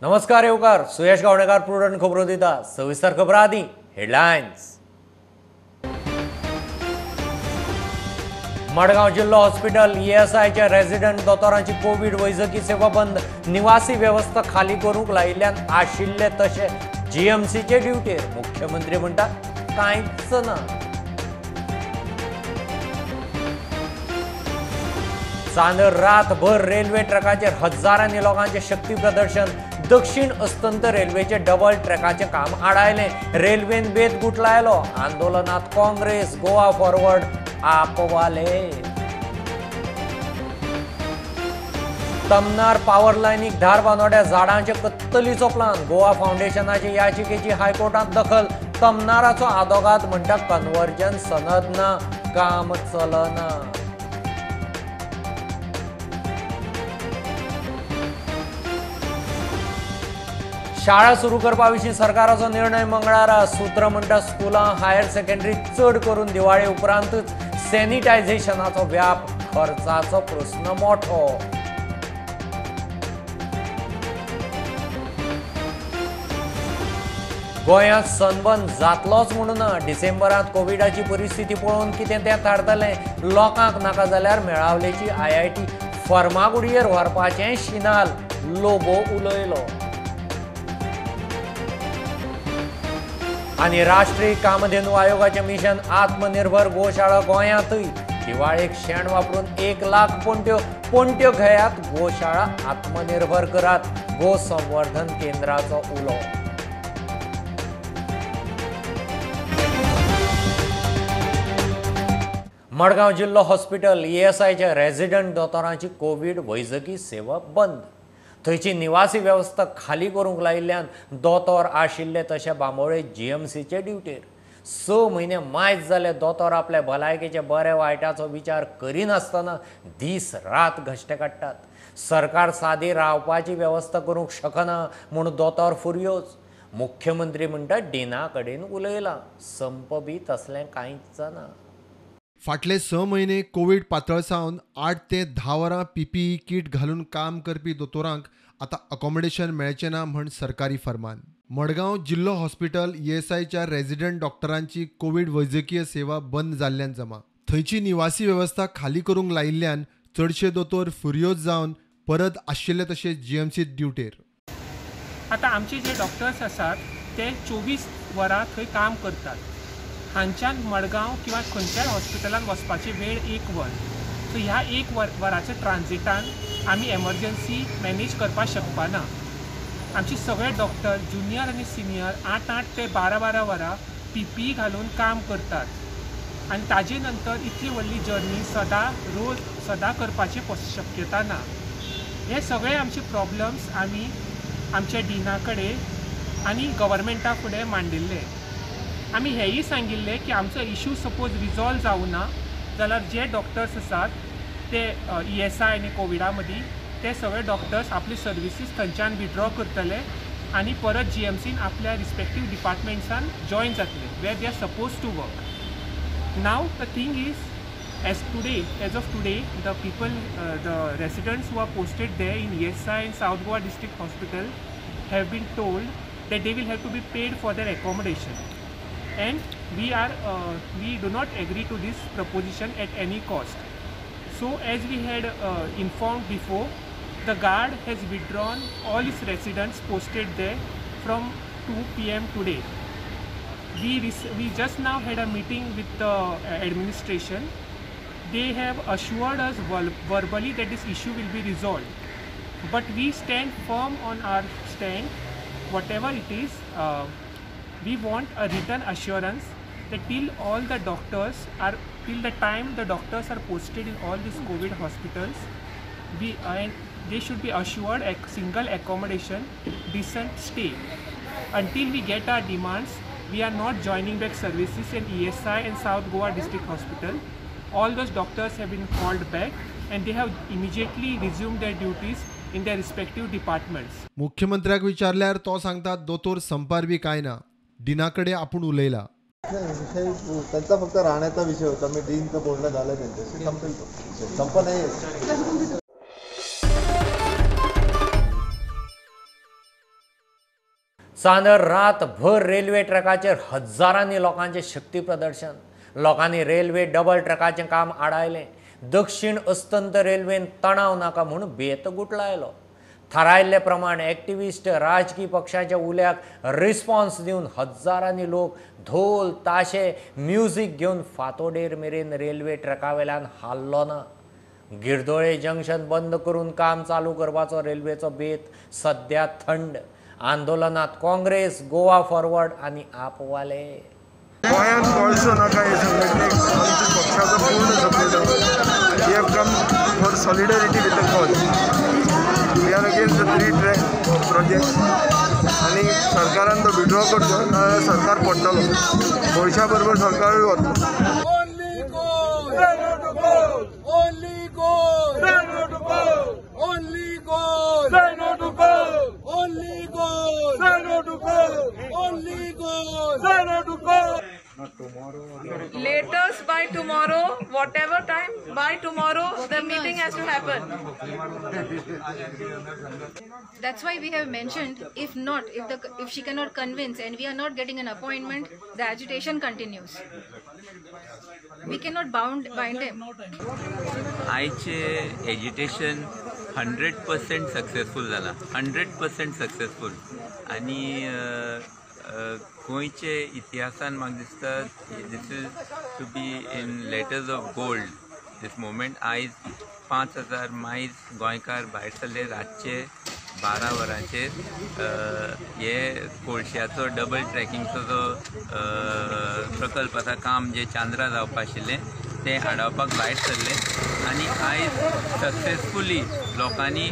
नमस्कार येवकार, सुयश गावणेकार प्रुडंट खबरो दिता. सविस्तर खबरां आदी हेडलायन्स. मडगांव जिल्लो हॉस्पिटल ईएसआयच्या रेजिडंट दोतोरांची कोवीड वैजकी सेवा बंद. निवासी वेवस्था खाली करूंक लायिल्ल्यान आशिल्ले तशे जीएमसीचे ड्युटेर. मुख्यमंत्री म्हणटा कांयच ना. चांदर रातभर रेल्वे ट्रकाचेर हजारांनी लोकांचे शक्ती प्रदर्शन. दक्षिण अस्तंत रेल्वेचे डबल ट्रॅकाचें काम आडायलें. रेल्वेन बेत गुटलायलो. आंदोलनात काँग्रेस, गोवा फॉरवर्ड, आपवाले. तमनार पावर लायनीक धार बांदोड्या झाडांचे कत्तलीचो प्लान. गोवा फावंडेशनाचे याचिकेची हायकोर्टांत दखल. तमनाराचो आदोगाद म्हणटा कन्वर्जन सनद ना, काम चलना. शाळा सुरू करपा विशीं सरकाराचो निर्णय मंगळारा. सूत्र म्हणटा स्कुलां हायर सेकंडरी चड करून दिवाळे उपरांतच सॅनिटायझेशनाचो व्याप. खर्चाचो प्रस्न मोठो. गोंयांत सनबर्न जातलोच म्हणून ना. डिसेंबरांत कोविडाची परिस्थिती पळोवन कितें तें थारतलें. लोकांक नाका जाल्यार मेळावलेची आयआयटी फर्मागुडयेर व्हरपाचें शिनाल लोबो उलयलो. आनी राष्ट्रीय कामधेनू आयोगाचें मिशन आत्मनिर्भर गोशाळा गोंयांतूय. दिवाळेक शेण वापरून 1 लाख पोंट्यो. पोंट्यो घेयात, गोशाळा आत्मनिर्भर करात. गो संवर्धन केंद्राचो उलो. मडगांव जिल्लो हॉस्पिटल ईएसआयच्या रेजिडंट दोतोरांची कोवीड वैजकी सेवा बंद. थंयची निवासी वेवस्था खाली करूंक लायिल्ल्यान दोतोर आशिल्ले तशे बांबोळे जीएमसीचे ड्युटेर. 6 म्हयने मायज जाले दोतोर आपल्या भलायकेचे बरे वायटाचो विचार करिनासतना दीस रात घश्टे काडटात. सरकार सादी रावपाची वेवस्था करूंक शकना म्हूण दोतोर फुरयोज. मुख्यमंत्री म्हणटा डिना कडेन उलयला, संप बी तसलें कांयच ना. फाटले 6 म्हयने कोवीड पातळसावन 8 ते 10 वरां पीपीई किट घालून काम करपी दोतोरांक आतां अकोमोडेशन मेळचें ना म्हण सरकारी फरमान. मडगांव जिल्लो हॉस्पिटल ईएसआयच्या रेजिडंट डॉक्टरांची कोवीड वैजकीय सेवा बंद जाल्ल्यान जमा. थंयची निवासी वेवस्था खाली करूंक लायिल्ल्यान चडशे दोतोर फुरयोज जावन परत आशिल्ले तशे जीएमसीत ड्युटेर. आतां आमचे जे डॉक्टर्स आसात ते 24 वरां थंय काम करतात. हांच्यान मडगांव किंवा खंयच्याय हॉस्पिटलान वचपाची वेळ 1 वर. सो ह्या 1 वराच्या ट्रान्झिटान आमी एमर्जन्सी मॅनेज करपाक शकपाना. आमचे सगळे डॉक्टर ज्युनियर आनी सिनियर 8-8 ते 12-12 वरां पीपीई घालून काम करतात आनी ताजे नंतर इतली व्हडली जर्नी सदां रोज सदां करपाची शक्यता ना. हे सगळे आमचे प्रॉब्लम्स आमी आमच्या डिना कडेन आनी गव्हर्मेंटा फुडें मांडिल्ले. आमी हेंय सांगिल्लें की आमचो इशू सपोज रिजॉल्व जावना जाल्यार जे डॉक्टर्स आसात ते ईएसआय आनी कोविडा मदीं ते सगळे डॉक्टर्स आपली सर्विसीस थंयच्यान विड्रॉ करतले आनी परत जीएमसीन आपल्या रिस्पेक्टीव डिपार्टमेंट्सान जॉयन जातले where they are suppose to work. Now the thing is as today, as of today the people, the residents who are posted there in ESI in South Goa District Hospital have been told that they will have to be paid for their accommodation. And we do not agree to this proposition at any cost. So as we had informed before, the guard has withdrawn all its residents posted there from 2 p.m. today. We just now had a meeting with the administration. They have assured us verbally that this issue will be resolved. But we stand firm on our stand, whatever it is. We want a written assurance that till all the doctors are, till the time the doctors are posted in all these COVID hospitals, and they should be assured a single accommodation, decent stay. Until we get our demands, we are not joining back services in ESI and South Goa District Hospital. All those doctors have been called back and they have immediately resumed their duties in their respective departments. मुख्यमंत्र्याक विचारल्यार तो सांगता दोतोर संपार बी काय ना, डिना कडेन आपूण उलयला. विषय त्यांचा फक्त राहण्याचा विषय होता. मी डीनचं बोलणं झालं त्यांच्याशी, संपेल तो संप नाही. चांदर रातभर रेल्वे ट्रॅकाचेर हजारांनी लोकांचें शक्ती प्रदर्शन. लोकांनी रेल्वे डबल ट्रॅकाचें काम आडायलें. दक्षिण अस्तंत रेल्वेन तणाव नाका म्हूण बेत गुटलायलो. थारायल्ले प्रमाण एक्टिविस्ट राजकी पक्षाच्या उल्याक रिस्पॉन्स दिवन हजारांनी लोक धोल ताशे म्युजीक घेवन फातोडेर मेरेन रेल्वे ट्रॅकावेल्यान हाल्लो ना. गिरदोळे जंक्शन बंद करून काम चालू करपाचो रेल्वेचो बेत सद्या थंड. आंदोलनात काँग्रेस, गोवा फॉरवर्ड आनी आपवाले. गोंयांत कोळसो नाका हे संघटनेक आमच्या पक्षाचो पूर्ण सपोर्ट आसा. We have come for solidarity with the cause. We are against the 3 track project. आनी सरकारान तो विड्रॉ करचो नाजाल्यार सरकार पडटलो. कोळशा बरोबर सरकारूय वतलो. Latest by tomorrow, whatever time, by tomorrow the meeting has to happen. That's why we have mentioned, if not, if she cannot convince and we are not getting an appointment, the agitation continues. We cannot bind him. आयचे agitation 100% successful जाला, 100% successful. आनी गोंयचे इतिहासान म्हाका दिसता this is to be in letters of gold this moment. आयज 5000 मायज गोंयकार भायर सरले रातचे 12 वरांचेर हे कोळश्याचो डबल ट्रॅकिंगचो जो प्रकल्प आसा, काम जे चांद्रा जावपा आशिल्लें तें आडावपाक भायर सरले. आनी आयज सक्सेसफुली लोकांनी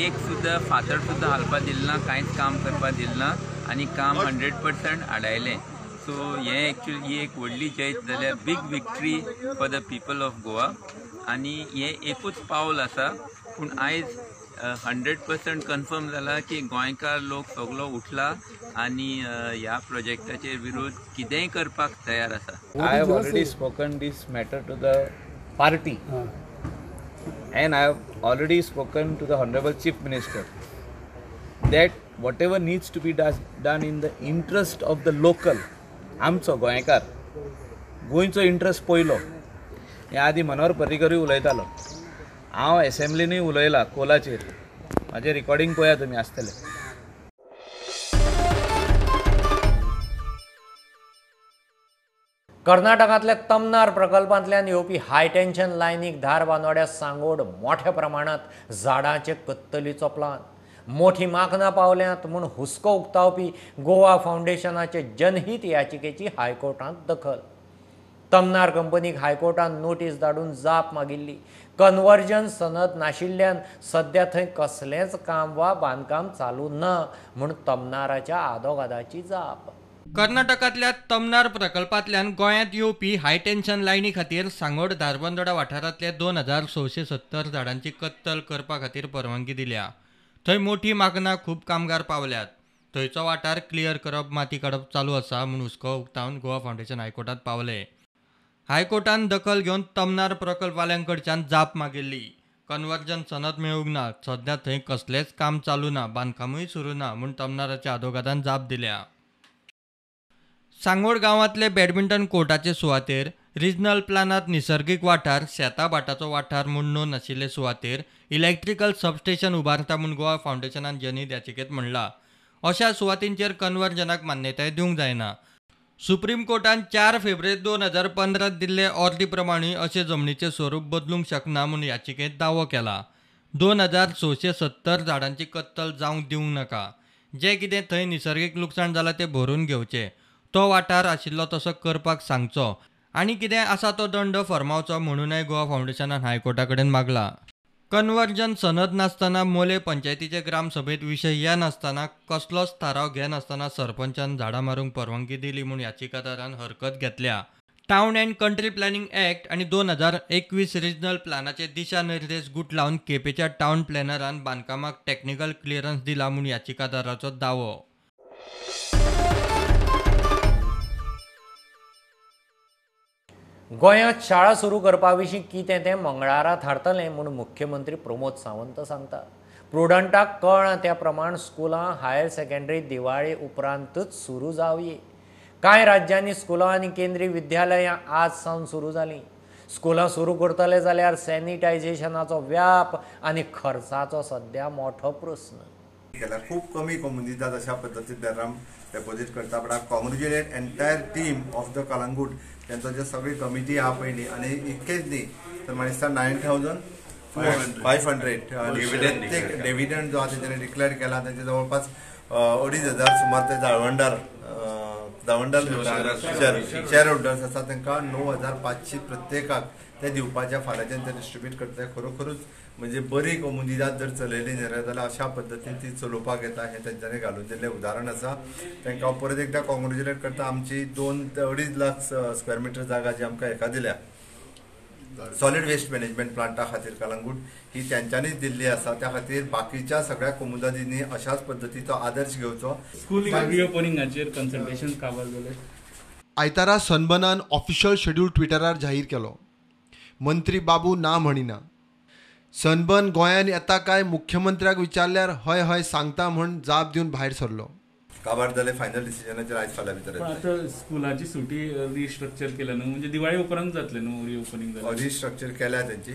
एक सुद्दां फातर सुद्दां हालपाक दिलें ना, कांयच काम करपाक दिलें ना आनी काम 100% आडायलें. सो हें एक्चुअली ही एक व्हडली जैत जाल्या, big victory for the people of Goa. आनी हें एकूच पावल आसा, पूण आयज 100% कन्फर्म जाला की गोंयकार लोक सगलो उठला आनी ह्या प्रोजेक्टाचेर विरोध कितेंय करपाक तयार आसा. I have already spoken this matter to the party and I have already spoken to the honourable chief minister that whatever needs to be done in the interest of the local, आमचो गोंयकार, गोंयचो interest पयलो. ह्या आदी मनोहर पर्रीकरूय उलयतालो, हांव एसेंब्लीनूय उलयला कोलाचेर, म्हाजें recording पळया तुमी आसतलें. कर्नाटकांतल्या तमनार प्रकल्पांतल्यान येवपी हाय टेन्शन लायनीक धारबांदोड्या सांगोड मोठ्या प्रमाणांत झाडांचे कत्तलीचो प्लान. मोठी मागणा पावल्यांत म्हूण हुस्को उक्तावपी गोवा फावंडेशनाचे जनहीत याचिकेची हायकोर्टांत दखल. तमनार कंपनीक हायकोर्टान नोटीस धाडून जाप मागिल्ली. कन्वर्जन सनद नाशिल्ल्यान सद्या थंय कसलेंच काम वा बांदकाम चालू ना म्हूण तमनाराच्या आदोगादाची जाप. कर्नाटकांतल्या तमनार प्रकल्पांतल्यान गोंयांत येवपी हाय टेन्शन लायनी खातीर सांगोड धारबांदोडा वाठारांतले 2670 झाडांची कत्तल करपा खातीर परवानगी दिल्या. थंय मोठी मागणा खूब कामगार पावल्यात. थंयचो वाठार क्लियर करप, माती काडप चालू आसा म्हूण हुस्को उक्तावन गोवा फावंडेशन हायकोर्टांत पावले. हायकोर्टान दखल घेवन तमनार प्रकल्पवाल्यांकडच्यान जाप मागिल्ली. कन्वर्जन सनद मेळूंक ना, सद्या थंय कसलेंच काम चालू ना, बांदकामूय सुरू ना म्हूण तमनाराच्या आदोगादान जाप दिल्या. सांगोड गांवांतले बॅडमिंटन कोर्टाचे सुवातेर रिजनल प्लानांत निसर्गीक वाठार, शेता भाटाचो वाठार म्हूण नोंद आशिल्ले सुवातेर इलेक्ट्रिकल सबस्टेशन उबारता म्हूण गोवा फावंडेशनान जनहीत याचिकेंत म्हणलां. अशा सुवातींचेर कन्वर्जनाक मान्यताय दिवंक जायना. सुप्रीम कोर्टान 4 फेब्रुवारी 2015 दिल्ले ऑर्दी प्रमाणे अशे जमनीचें स्वरूप बदलूंक शकना म्हूण याचिकेंत दावो केला. 2670 झाडांची कत्तल जावंक दिवंक नाका. जें कितें थंय निसर्गीक लुकसाण जालां तें भरून घेवचें. तो वाठार आशिल्लो तसो करपाक सांगचो आनी कितें आसा तो दंड फर्मावचो म्हणूनय गोवा फावंडेशनान हायकोर्टा कडेन मागला. कन्वर्जन सनद नासतना मोले पंचायतीचे ग्रामसभेत विशय येनासतना कसलोच थाराव घेनासतना सरपंचान झाडां मारूंक परवानगी दिली म्हूण याचिकादारान हरकत घेतल्या. Town and country planning act आनी 2021 रिजनल प्लानाचे दिशानिर्देश गुटलावन केपेंच्या टावन प्लॅनरान बांदकामाक टॅक्निकल क्लियरन्स दिला म्हूण याचिकादाराचो दावो. गोंयांत शाळा सुरू करपा विशीं कितें तें मंगळारा थारतलें म्हूण मुख्यमंत्री प्रमोद सावंत सांगता. प्रुडंटाक कळ्ळां त्या प्रमाण स्कुलां हायर सेकंडरी दिवाळे उपरांतच सुरू जावये. कांय राज्यांनी स्कुलां आनी केंद्रीय विद्यालयां आज सावन सुरू जालीं. स्कुलां सुरू करतले जाल्यार सॅनिटायझेशनाचो व्याप आनी खर्चाचो सद्या मोठो प्रस्न. केला खूब कमी कोमुनिदाद अशा पद्दतीन बेर्राम डेपोजीट करता, but I congratulate entire team of the Calangute. तांचो जे सगळी कमिटी आहा पयली आनी इतकेच न्ही तर म्हाका दिसता 9500 प्रत्येक डिविडंड जो आहा तेंच्यांनी डिक्लेअर केला. तेंचे जवळपास 2500 सुमार ते जाळवणदार शेअर होल्डर्स आसा तांकां 9500 प्रत्येकाक ते दिवपाच्या फाल्याच्यान ते डिस्ट्रिब्यूट करतले. खरोखरूच म्हणजे बरी कोमुनिदाद जर चलयली न्ही जाल्यार अशा पद्दतीन ती चलोवपाक येता हें तेंच्यांनी घालून दिल्लें उदाहरण आसा. तांकां हांव परत एकदां कॉंग्रेच्युलेट करता. आमची 2 ते 2.5 लाख स्क्वेअर मिटर जागा जी आमकां हेका दिल्या सॉलिड वेस्ट मॅनेजमेंट प्लांटा खातीर कलंगूट ही तेंच्यांनीच दिल्ली आसा. त्या खातीर बाकीच्या सगळ्या कोमुनिदादींनी अशाच पद्दतीचो आदर्श घेवचो. स्कूल रिओपनिंगाचेर कन्सल्टेशन काबार जालें. आयतारा सनबर्नान ऑफिशियल शेड्यूल ट्विटरार जाहीर केलो. मंत्री बाबू ना म्हणिना. सनबर्न गोंयांत येता काय मुख्यमंत्र्याक विचारल्यार हय हय सांगता म्हूण जाप दिवन भायर सरलो. काबार जाले फायनल डिसिजनाचेर आयज फाल्यां भितर. आतां स्कुलाची सुटी रिस्ट्रक्चर केल्या न्हू, म्हणजे दिवाळी उपरांत जातलें न्हू रिओपनिंग? रिस्ट्रक्चर केल्या तेंची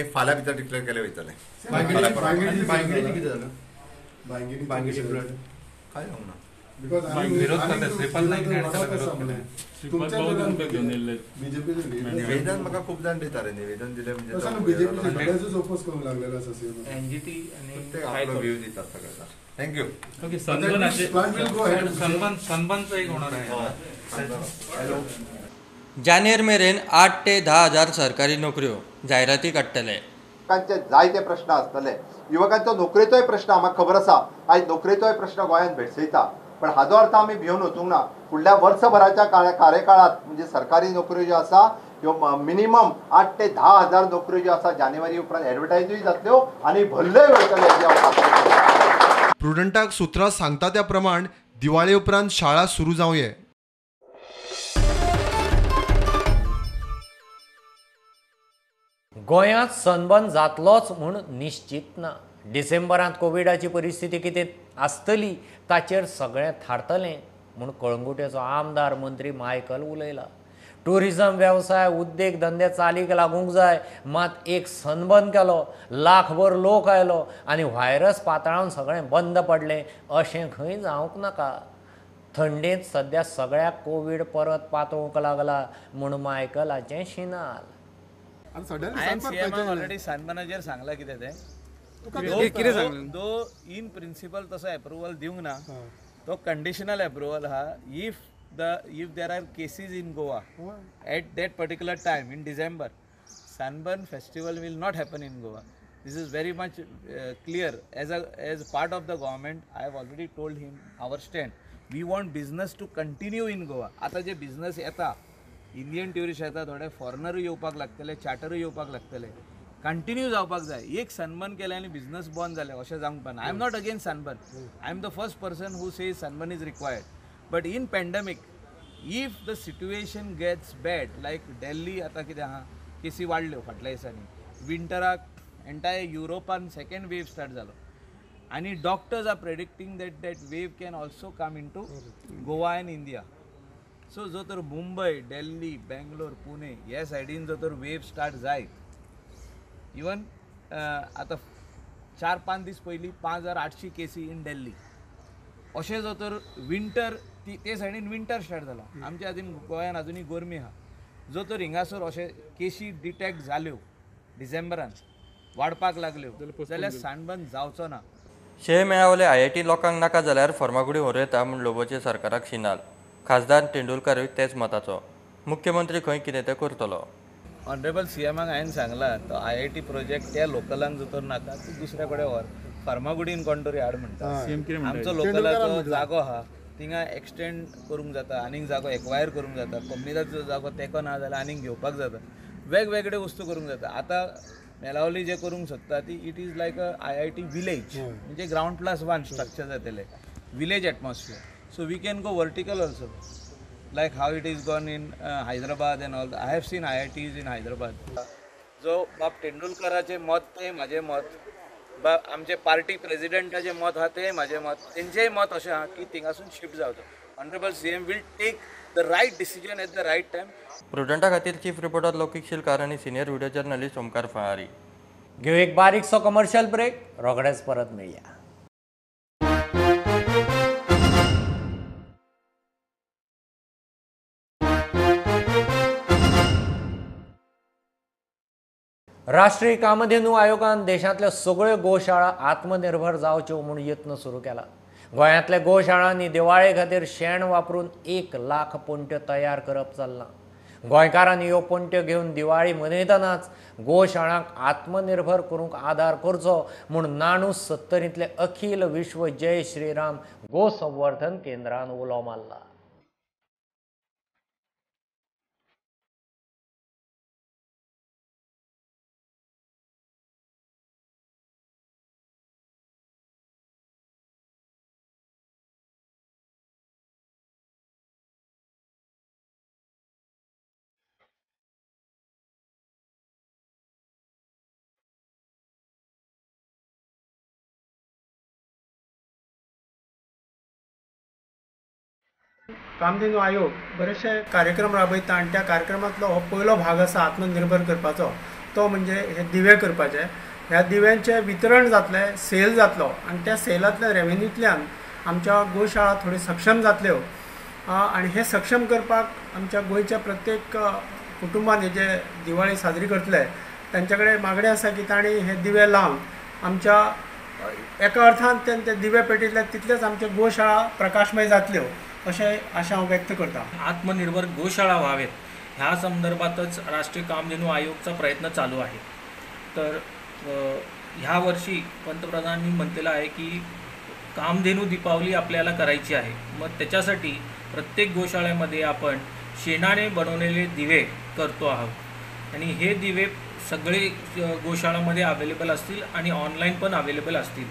एक फाल्यां भितर डिक्लेअर केले वयतलें. काय सांगना निवेदन म्हाका खूब जाण दिता रे. निवेदन दिलें म्हणजे व्ह्यू दितात सगळे. Thank you. Okay, सनबर्नचं एक होणार आहे. जानेर मेरेन 8 ते 10 हजार सरकारी नोकऱ्यो जायराती काडटले. युवकांचे जायते प्रश्न आसतले. युवकांचो नोकरेचोय प्रश्न आमकां खबर आसा. आयज नोकरेचोय प्रश्न गोंयांत भेडसयता, पण हाजो अर्थ आमी भिवन वचूंक ना. फुडल्या वर्सभराच्या कार्यकाळांत म्हणजे सरकारी नोकऱ्यो ज्यो आसा ह्यो मिनिमम 8 ते 10 हजार नोकऱ्यो ज्यो आसा जानेवारी उपरांत एडवर्टायजूय जातल्यो आनी भरल्योय वयतल्यो. प्रुडंटाक सुत्रां सांगता त्या प्रमाण दिवाळे उपरांत शाळा सुरू जावये. गोंयांत सनबर्न जातलोच म्हूण निश्चित ना. डिसेंबरांत कोविडाची परिस्थिती कितें आसतली ताचेर सगळें थारतलें म्हूण कळंगुटेचो आमदार मंत्री मायकल उलयला. टुरिझम वेवसाय उद्देग धंदे चालीक लागूंक जाय, मात एक सनबर्न केलो, लाखभर लोक आयलो आनी व्हायरस पातळावन सगळें बंद पडलें अशें खंय जावंक नाका. थंडेंत सद्या सगळ्याक कोवीड परत पातळूंक लागला म्हूण मायकलाचें शिनाल. ऑलरेडी सनबर्नाचेर सांगलां कितें तें. दो इन प्रिंसिपल तसो एप्रुवल दिवंक ना, तो कंडिशनल एप्रुवल आहा. If there are cases in Goa at that particular time in December, Sunburn festival will not happen in Goa. This is very much clear. As part of the government, I have already told him our stand. We want business to continue in Goa. आतां जे business येता, Indian tourist येता, थोडे फॉरेनरूय येवपाक लागतले, चार्टरूय येवपाक लागतले, continue जावपाक जाय. एक सनबर्न केलें आनी बिझनस बंद जालें अशें जावंक पाना. I am not against sunburn. I am the first person who says sunburn is required. But in pandemic, if the situation gets bad, like Delhi आतां कितें आहा, केसी वाडल्यो फाटल्या दिसांनी, विंटराक एंटायर युरोपान सेकेंड वेव स्टार्ट जालो आनी doctors are predicting that that wave can also come into Goa and India. So जो तर मुंबय, दिल्ली, बेंगलोर, पुणे ह्या सायडीन जो तर वेव स्टार्ट जायत, इवन आतां 4-5 दीस पयलीं 5800 केसी इन दिल्ली, अशें जो तर विंटर ते सायडीन विंटर स्टार्ट जाला. आमच्या आजून गोंयान आजुनूय गरमी आहा. जो तर हिंगासर अशे केशी डिटेक्ट जाल्यो डिसेंबरान वाडपाक लागल्यो जाल्यार सनबर्न जावचो ना. शे मेळावले IIT लोकांक नाका जाल्यार फर्मागुडी व्हरूं येता म्हूण लोबोचे सरकाराक शिनाल. खासदार तेंडुलकारूय तेच मताचो. मुख्यमंत्री खंय कितें तें करतलो. ऑनरेबल सीएमाक हांवें सांगलां तो IIT project त्या लोकलांक जो तर नाका तूं दुसऱ्या कडेन व्हर, फार्मागुडीन कोण तरी हाड म्हणटा. आमचो लोकलाचो जागो आहा थिंगा एक्सटेंड करूंक जाता, आनीक जागो एक्वायर करूंक जाता, कोमनिदाचो जागो तेको ना जाल्यार आनीक घेवपाक जाता, वेगवेगळे वस्तू करूंक जाता. आतां मेलावली जे करूंक सोदता ती it is like a IIT village, म्हणजे ग्रावंड +1 स्ट्रक्चर जातलें, village atmosphere. So we can go vertical also, like how it is gone in Hyderabad and all. I have seen IITs in Hyderabad. जो बाब तेंडुलकराचें मत तें म्हाजें मत. आमचे party प्रेजिडेंटाचें मत आहा तें म्हाजें मत, तेंचेंय मत अशें आहा की थिंगासून शिफ्ट जावचो. Honourable CM will take the right decision at the right time. प्रुडंटा खातीर चीफ रिपोर्टर लौकीक शिलकार आनी senior video journalist Omkar Falari. घेऊ एक बारीकसो कमर्शियल ब्रेक, रोखडेच परत मेळया. राष्ट्रीय कामधेनू आयोगान देशांतल्यो सगळ्यो गोशाळा आत्मनिर्भर जावच्यो म्हूण यत्न सुरू केला. गोंयांतल्या गोशाळांनी दिवाळे खातीर शेण वापरून 1 लाख पणट्यो तयार करप चल्लां. गोंयकारांनी ह्यो पणट्यो घेवन दिवाळी मनयतनाच गोशाळांक आत्मनिर्भर करूंक आदार करचो म्हूण नाणू सत्तरींतले अखिल विश्व जय श्रीराम गो संवर्धन केंद्रान उलो मारला. कामधेनू आयोग बरेचशे कार्यक्रम राबयता आनी त्या कार्यक्रमांतलो हो पयलो भाग आसा आत्मनिर्भर करपाचो, तो म्हणजे हे दिवे करपाचे. ह्या दिव्यांचें वितरण जातलें, सेल जातलो आनी त्या सेलांतल्या रेवेन्यूंतल्यान आमच्या गोशाळा थोड्यो सक्षम जातल्यो आनी हे सक्षम करपाक आमच्या गोंयच्या प्रत्येक कुटुंबान जे दिवाळी साजरी करतले तांचे कडेन मागणें आसा की तांणी हे दिवे लावन आमच्या एका अर्थान ते दिवे पेटयतले तितलेच आमच्यो गोशाळा प्रकाशमय जातल्यो अशें आशा हांव व्यक्त करता. आत्मनिर्भर गोशाळा व्हावेत ह्या संदर्भातच राष्ट्रीय कामधेनू आयोगचा प्रयत्न चालू आहे. तर ह्या वर्षी पंतप्रधानांनी म्हटलेलं आहे की कामधेनू दीपावली आपल्याला करायची आहे. मग त्याच्यासाठी प्रत्येक गोशाळेमध्ये आपण शेणाने बनवलेले दिवे करतो आहोत आणि हे दिवे सगळे गोशाळामध्ये अवेलेबल असतील आणि ऑनलाईन पण अवेलेबल असतील.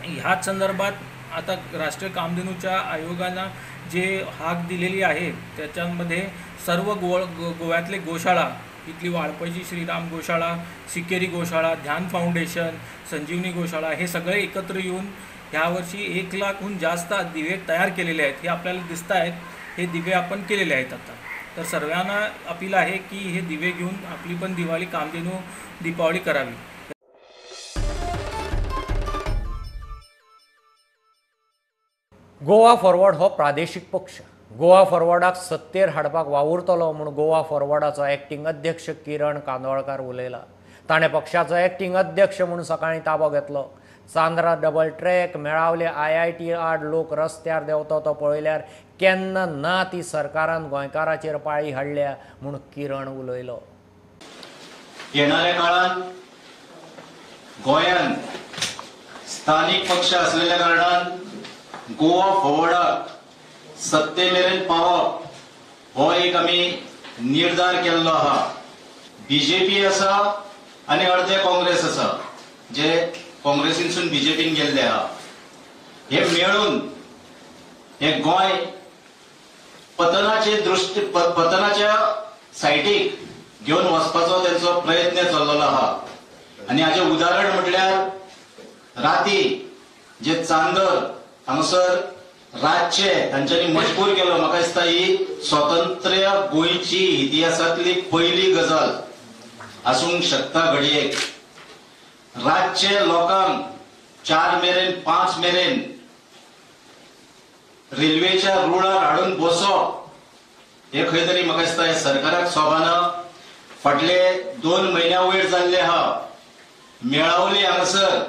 ह्याच संदर्भात आता राष्ट्रीय कामधेनूच्या आयोगानं जे हाक दिलेली आहे त्याच्यामध्ये सर्व गोव्यातले गोशाळा, इथली वाळपईची श्रीराम गोशाळा, सिकेरी गोशाळा, ध्यान फाउंडेशन, संजीवनी गोशाळा हे सगळे एकत्र येऊन ह्यावर्षी 1 लाखहून जास्त दिवे तयार केलेले आहेत. हे आपल्याला दिसत आहेत, हे दिवे आपण केलेले आहेत आता. तर सर्वांना अपील आहे की हे दिवे घेऊन आपली पण दिवाळी कामधेनू दीपावली करावी. गोवा फॉरवर्ड हो प्रादेशीक पक्ष. गोवा फॉरवर्डाक सत्तेर हाडपाक वावुरतलो म्हूण गोवा फॉरवर्डाचो एक्टिंग अध्यक्ष किरण कांदोळकार उलयला. ताणें पक्षाचो एक्टिंग अध्यक्ष म्हूण सकाळीं ताबो घेतलो. चांद्रा डबल ट्रॅक मेळावले IIT आड लोक रस्त्यार देंवता तो पळयल्यार केन्ना ना ती सरकारान गोंयकाराचेर पाळी हाडल्या म्हूण किरण उलयलो. येणाऱ्या काळात गोंयांत स्थानिक पक्ष असलेल्या कारणान गोवा फॉरवर्डाक सत्ते मेरेन पावप हो एक आमी निर्धार केल्लो आहा. बीजेपी आसा आनी अर्दे काँग्रेस आसा जे काँग्रेसीनसून बीजेपीन गेल्ले आहा. हे मेळून हे गोंय पतनाचे दृश्टी पतनाच्या सायटीक घेवन वचपाचो तेंचो प्रयत्न चल्लेलो आहा. आनी हाचें उदाहरण म्हटल्यार राती जे चांदर हांगासर रातचे तांच्यांनी मजबूर केलो. म्हाका दिसता ही स्वतंत्र गोंयची इतिहासांतली पयली गजाल आसूंक शकता घडयेक. रातचे लोकांक 4 मेरेन 5 मेरेन रेल्वेच्या रुळार हाडून बसप हे खंय तरी म्हाका दिसता हे सरकाराक सोबाना. फाटले 2 म्हयन्या वयर जाल्ले आहा मेळावली हांगासर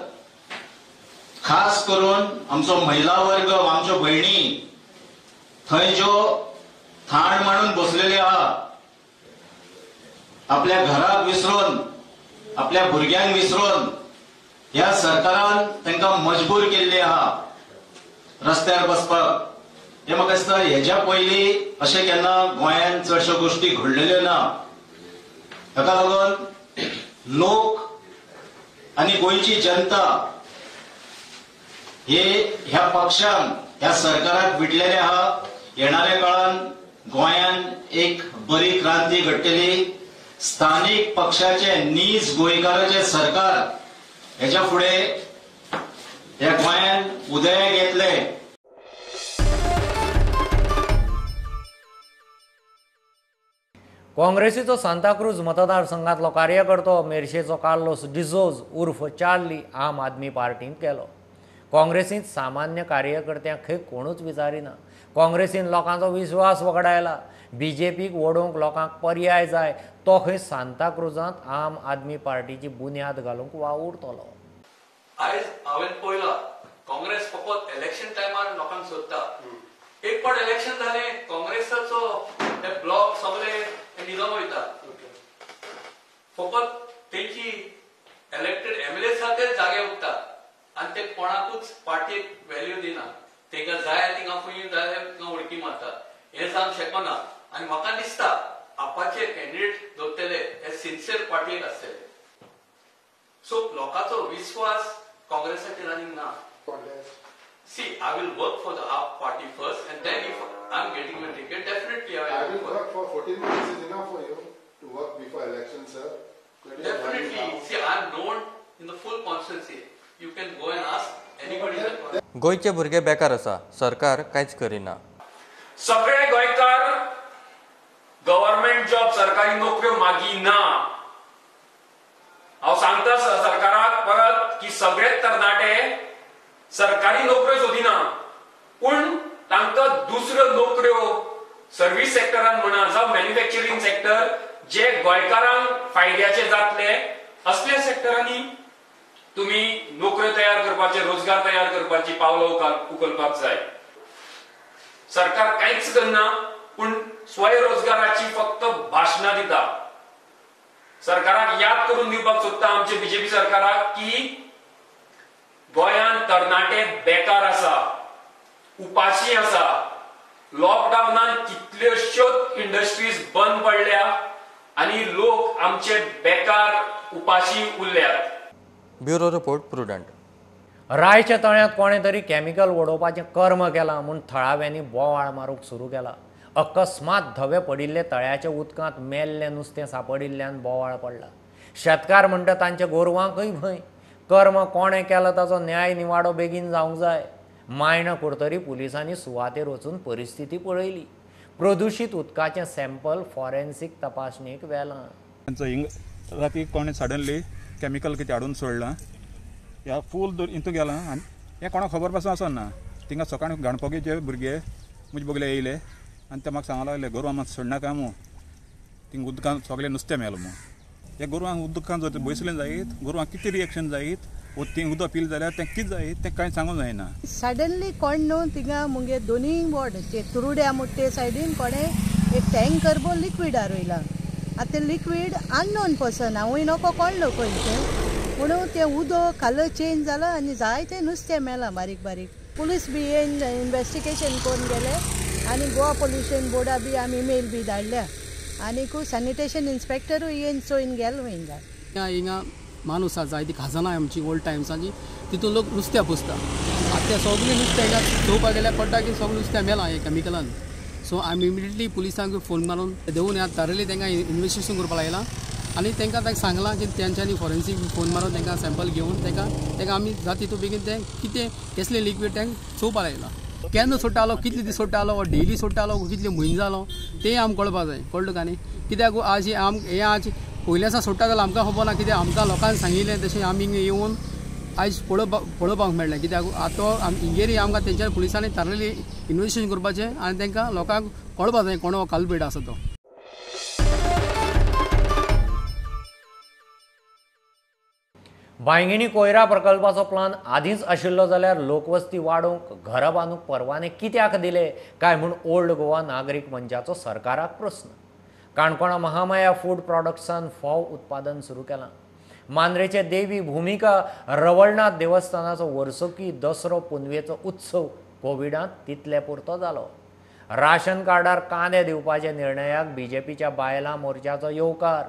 खास करून आमचो महिला वर्ग, आमच्यो भयणी थंय ज्यो थाण मांडून बसलेले आहा आपल्या घराक विसरून आपल्या भुरग्यांक विसरून ह्या सरकारान तांकां मजबूर केल्ले आहा रस्त्यार बसपाक. हे म्हाका दिसता हेज्या पयलीं अशें केन्ना गोंयांत चडश्यो गोश्टी घडलेल्यो ना. ताका लागून लोक आनी गोंयची जनता हे ह्या पक्षांक ह्या सरकाराक विटलेले आहा. येणाऱ्या काळान गोंयांत एक बरी क्रांती घडटली. स्थानिक पक्षाचे नीज गोंयकाराचे सरकार हेच्या फुडें ह्या गोंयांत उदयाक येतले. काँग्रेसीचो सांताक्रूज मतदारसंघातलो कार्यकर्तो मेरशेचो कार्लोस डिझोज उर्फ चार्ली आम आदमी पार्टींत गेलो. काँग्रेसींत सामान्य कार्यकर्त्यांक खंय कोणूच विचारिना. काँग्रेसीन लोकांचो विश्वास वगडायला. बीजेपीक वडोवंक लोकांक पर्याय जाय, तो खंय सांताक्रुजांत आम आदमी पार्टीची बुन्याद घालूंक वावुरतलो. आयज हांवें पळयला काँग्रेस फकत इलेक्शन टायमार लोकांक सोदता. एक फावट इलेक्शन जालें काँग्रेसाचो ते ब्लॉक सगळे निजाम वयता. फकत तेंची इलेक्टेड एमएलए आसा ते जागे उरता आनी ते कोणाकूच पार्टीक व्हॅल्यू दिना. तेंकां जाय तिंगा खंय जाय तिंगा उडकी मारता. हें जावंक शकना आनी म्हाका दिसता आपाचे कॅन्डिडेट दवरतले हे सिन्सियर पार्टीक आसतले. सो लोकांचो विस्वास काँग्रेसाचेर आनीक ना. See, I will work for the AAP party first, and then if I'm getting my ticket, definitely I will work for 14 months. Is enough for you to work before election, sir? Definitely. See, I'm known in the full constituency. You can go and ask anybody. गोंयचे भुरगे बेकार आसा, सरकार कांयच करिना. सगळे गोंयकार government job, सरकारी नोकऱ्यो मागिना. हांव सांगता सरकाराक परत की सगळे तरणाटे सरकारी नोकऱ्यो सोदिना, पूण तांकां दुसऱ्यो नोकऱ्यो सर्वीस सेक्टरान म्हणा जावं मॅन्युफॅक्चरींग सेक्टर जे गोंयकारांक फायद्याचे जातले असल्या सेक्टरांनी तुमी नोकऱ्यो तयार करपाचे, रोजगार तयार करपाची पावलां उखलपाक जाय. सरकार कांयच करना, पूण स्वयंरोजगाराची फक्त भाशणां दिता. सरकाराक याद करून दिवपाक सोदता आमचे बीजेपी सरकाराक की गोंयांत तरणाटे बेकार आसा, उपाशी आसा. लॉकडावनान कितल्योश्योच इंडस्ट्रीज बंद पडल्या आनी लोक आमचे बेकार उपाशी उरल्यात. Bureau report, Prudent. रायच्या तळ्यांत कोणें तरी केमिकल वडोवपाचें कर्म केलां म्हूण थळाव्यांनी बोवाळ मारूंक सुरू केला. अकस्मात धवे पडिल्ले तळ्याच्या उदकांत मेल्लें नुस्तें सांपडिल्ल्यान बोवाळ पडला. शेतकार म्हणटा तांच्या गोरवांकूय भंय. कर्म कोणें केलां ताचो न्याय निवाडो बेगीन जावंक जाय. मायणा कुडतरी पुलिसांनी सुवातेर वचून परिस्थिती पळयली. प्रदुशीत उदकाचें सॅम्पल फॉरेन्सीक तपासणेक व्हेलां. राती कोणें सडनली केमिकल कितें हाडून सोडलां, ह्या फूल हितून गेलां आनी हें कोणाक खबर पासून आसना. थिंगा सकाळीं गणपतीचे भुरगे म्हजे बगले येयले आनी ते म्हाका सांगूंक लागले गोरवां मात सोडनाका मू, थिंगा उदकान सगळें नुस्तें मेलां मू. ह्या गोरवांक उदकान जर बसलें जायत, गोरवांक कितें रिएक्शन जायत, वो तीं उदक पिलें जाल्यार तें कितें जायत तें कांय सांगूंक जायना. सडनली कोण न्हू थिंगा मुगे दोनूय वॉर्ड तुरुड्या मुट्टे सायडीन कोणें एक टँकर बो लिक्वीड हारयलां. आतां तें लिक्वीड अननोन पर्सन, हांवूय नको कोण लोक तें, म्हणून तें उदक कलर चेंज जाला आनी जायतें नुस्तें मेलां बारीक बारीक. पुलीस बी येवन इन्वेस्टिगेशन करून गेले आनी गोवा पोल्युशन बोर्डा बी आमी इमेल बी धाडल्या आनीक सॅनिटेशन इन्स्पेक्टरूय येवन चोयन गेलो हिंगा. हिंगा माणूस आसा जाय ती खाजनां आमची ओल्ड टायम्साची, तितून लोक नुस्त्या पुजता. आतां तें सगळें नुस्तें हिंगा चोवपाक गेल्यार पडटा की सगळें नुस्तें मेलां हें केमिकलान. सो आमी इमिडिएटली पुलिसांक फोन मारून देवून ह्या तारयली तांकां इन्वेस्टिगेशन करपाक लायलां आनी तांकां तांकां सांगलां की तेंच्यांनी फॉरेन्सीक फोन मारून तांकां सॅम्पल घेवन तांकां आमी जाता तितून बेगीन तें कितें कसलें लिक्वीड तांकां चोवपाक लायलां. केन्ना सोडटालो, कितले दीस सोडटालो, डेली सोडटालो, कितले म्हयने जालो तें आमकां कळपाक जाय. कळ्ळें तुका न्ही? कित्याक आज हें आज पयलीं आसा सोडटा जाल्यार आमकां खबर ना, कित्याक आमकां लोकांनी सांगिल्लें तशें आमी येवन आयज पळोवपाक मेळ्ळें. कित्याक आतां इंगेरी आमकां तेंच्या पुलिसांनी थारलेली इन्वेस्टिगेशन करपाचें आनी तांकां लोकांक कळपाक जाय कोण हो कल्प्रीट आसा तो. बांयगिणी कोयरा प्रकल्पाचो प्लान आदींच आशिल्लो जाल्यार लोकवस्ती वाडोवंक घरां बांदूंक परवाने कित्याक दिले काय म्हूण ओल्ड गोवा नागरीक मंचाचो सरकाराक प्रस्न. काणकोणा महामाया फूड प्रॉडक्ट्सान फोव उत्पादन सुरू केलां. मांद्रेचे देवी भुमिका रवळनाथ देवस्थानाचो वर्सुकी दसरो पुनवेचो उत्सव कोविडांत तितले पुरतो जालो. राशन कार्डार कांदे दिवपाच्या निर्णयाक बीजेपीच्या बायलां मोर्चाचो येवकार.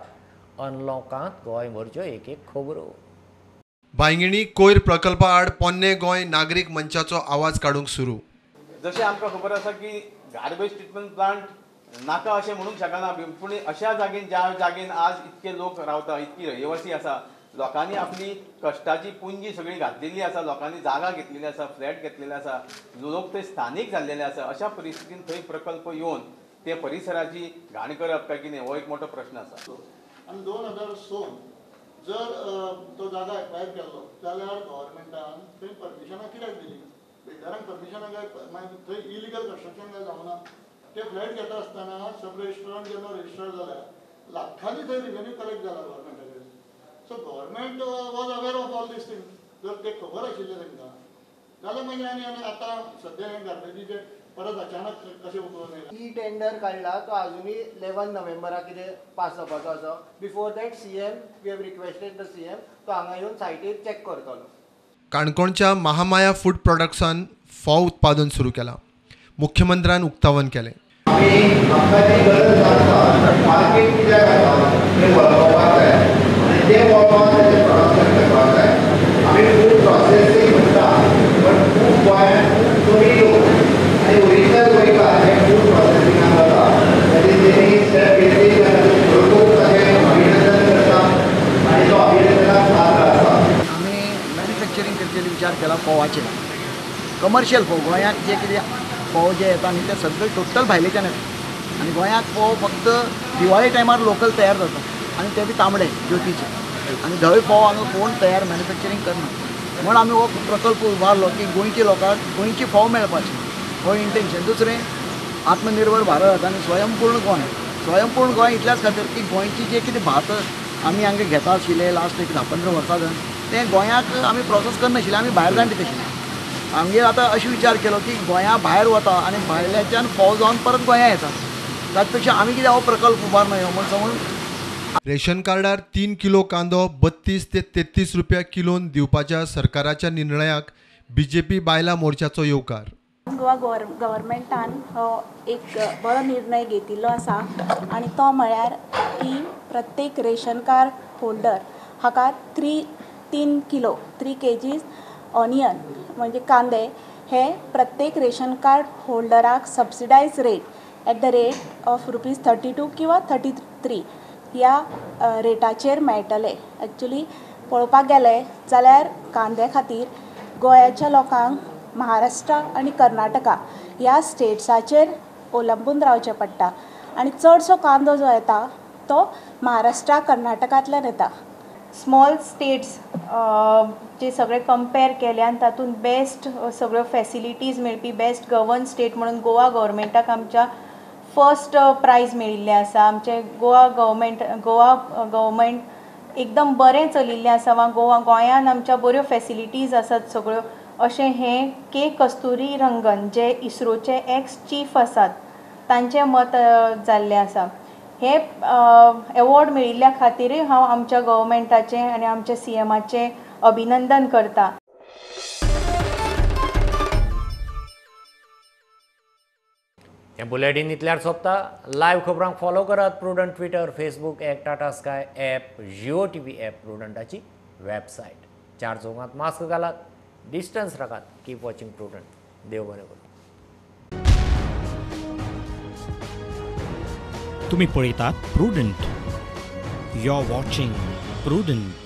अनलॉकांत गोंयभरच्यो एक एक खबरो. बांयगिणी कोयर प्रकल्पा आड पोन्ने गोंय नागरीक मंचाचो आवाज काडूंक सुरू. जशें आमकां खबर आसा की गार्बेज ट्रिटमेंट प्लांट नाका अशें म्हणूंक शकना, पूण अशा जागेन ज्या जागेन आज इतके लोक रावता, इतकी रहिवासी आसा, लोकांनी आपली कश्टाची पुंजी सगळी घातलेली आसा, लोकांनी जागा घेतलेली आसा, फ्लॅट घेतलेले आसा, लोक थंय स्थानीक जाल्लेले आसा. अशा परिस्थितीन थंय प्रकल्प येवन ते परिसराची घाण करप काय कितें हो एक मोठो प्रश्न आसा. आनी 2006 जर तो जागा एक्वायर केल्लो जाल्यार गव्हर्मेंटान थंय परमिशनां कित्याक दिली? बिल्डरांक परमिशनां काय मागीर थंय इलिगल कन्स्ट्रक्शन काय जावना? ते फ्लॅट घेता आसतना सब रजिस्ट्रान जेन्ना रजिस्टर जाल्या लाखांनी थंय रिवेन्यू कलेक्ट जाला गव्हर्मेंटा कडेन. So government was aware of all these things. जर ते खबर आशिल्लें तांकां जाल्यार मागीर आनी आनी आतां सद्या हें गार्बेजीचें परत अचानक कशें उखलून येयला? ई टेंडर काडला तो आजुनूय 11 नोव्हेंबराक कितें पास जावपाचो आसा. Before that CM we have requested the CM तो हांगा येवन सायटीर चॅक करतलो. काणकोणच्या महामाया फूड प्रॉडक्ट्सान फोव उत्पादन सुरू केलां. मुख्यमंत्र्यान उक्तावण केलें. आमी मॅन्युफॅक्चरींग करचेली विचार केला फोवाचे, कमर्शियल फोव. गोंयांत जे कितें फोव जे येता न्ही ते सगळे टोटल भायलेच्यान येता आनी गोंयांत फोव फक्त दिवाळे टायमार लोकल तयार जाता आनी ते बी तांबडे ज्योतीचे, आनी धवे फोव हांगा कोण तयार मॅन्युफॅक्चरींग करना. म्हूण आमी हो प्रकल्प उबारलो की गोंयच्या लोकांक गोंयची फोव मेळपाची हो इंटेन्शन. दुसरें आत्मनिर्भर भारत आनी स्वयंपूर्ण गोंय. स्वयंपूर्ण गोंय इतल्याच खातीर की गोंयची जे कितें भात आमी हांगा घेता आशिल्ले लास्ट एक 10-15 वर्सां जावन तें गोंयाक आमी प्रोसेस करनाशिल्ले, आमी भायर जाण दिता आशिल्ले. आमगेर आतां अशें विचार केलो की गोंया भायर वता आनी भायल्याच्यान फोव जावन परत गोंया येता, ताचे पेक्षा आमी कितें हो प्रकल्प उबारना ह्यो म्हूण सांगून. रेशन कार्डार 3 किलो कांदो 32 ते 33 रुपया किलोन दिवपाच्या सरकाराच्या निर्णयाक बीजेपी बायलां मोर्चाचो येवकार. गोवा गव्हर्मेंटान हो एक बरो निर्णय घेतिल्लो आसा आनी तो म्हळ्यार की प्रत्येक रेशन कार्ड होल्डर हाका 3 किलो 3 kgs onion म्हणजे कांदे हे प्रत्येक रेशन कार्ड होल्डराक subsidise rate at the rate of ₹32 किंवा 33 ह्या रेटाचेर मेळटले. एक्चुली पळोवपाक गेले जाल्यार कांद्या खातीर गोंयाच्या लोकांक महाराष्ट्र आनी कर्नाटका ह्या स्टेट्साचेर अवलंबून रावचें पडटा आनी चडसो कांदो जो येता तो महाराष्ट्रा कर्नाटकांतल्यान येता. स्मॉल स्टेट्स जे सगळे कंपेर केले आनी तातूंत बेस्ट सगळ्यो फेसिलिटीज मेळपी बेस्ट गवर्न स्टेट म्हणून गोवा गव्हर्मेंटाक आमच्या फर्स्ट प्रायज मेळिल्लें आसा. आमचें गोवा गव्हर्मेंट एकदम बरें चलिल्लें आसा वा गोंयान आमच्या बऱ्यो फेसिलिटीज आसात सगळ्यो. अशें हें के कस्तुरी रंगन जे इस्रोचे एक्स चीफ आसात तांचें मत जाल्लें आसा. हे एवॉर्ड मेळिल्ल्या खातीरूय हांव आमच्या गव्हर्मेंटाचें आनी आमच्या सीएमाचें अभिनंदन करता. हें बुलेटीन इतल्यार सोंपता. लायव्ह खबरांक फॉलो करात प्रुडंट ट्विटर, फेसबूक एक Tata Sky app, Jio TV app, प्रुडंटाची website. 4 चौगांत मास्क घालात, डिस्टन्स राखात. Keep watching Prudent. देव बरें करूं. तुम्ही पळयतात Prudent. You are watching Prudent.